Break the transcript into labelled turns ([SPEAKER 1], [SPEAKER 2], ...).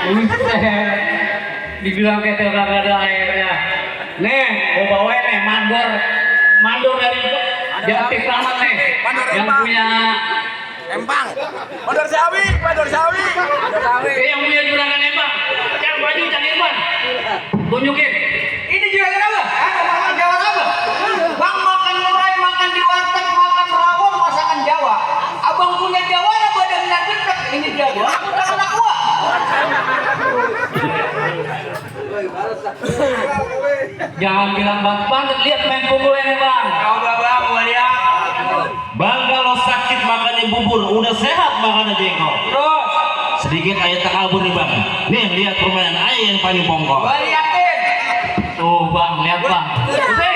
[SPEAKER 1] Buset. Dibilang kete udah gak ada airnya. Nih, gua bawain nih mandor dari Jatik Rahmat nih. Yang punya
[SPEAKER 2] Empang. Mandor Sawi.
[SPEAKER 1] yang punya juragan Empang. Yang baju Cang Irman. Tunjukin.
[SPEAKER 3] Ini juga kenapa? Masakan Jawa apa? Bang makan murai, makan di warteg, makan rawon, masakan Jawa. Abang punya Jawa lah badan benak. Ini Jawa. Anak gua.
[SPEAKER 1] Jangan bilang bang, lihat main pukul ini bang.
[SPEAKER 3] Kau bang, gua lihat.
[SPEAKER 4] Bang kalau sakit makannya bubur, udah sehat makannya jengkol.
[SPEAKER 3] Terus,
[SPEAKER 4] Sedikit ayat takabur nih bang. Nih lihat permainan ayah yang paling pongkol.
[SPEAKER 3] gua liatin.
[SPEAKER 1] Tuh bang, lihat bang. Buset.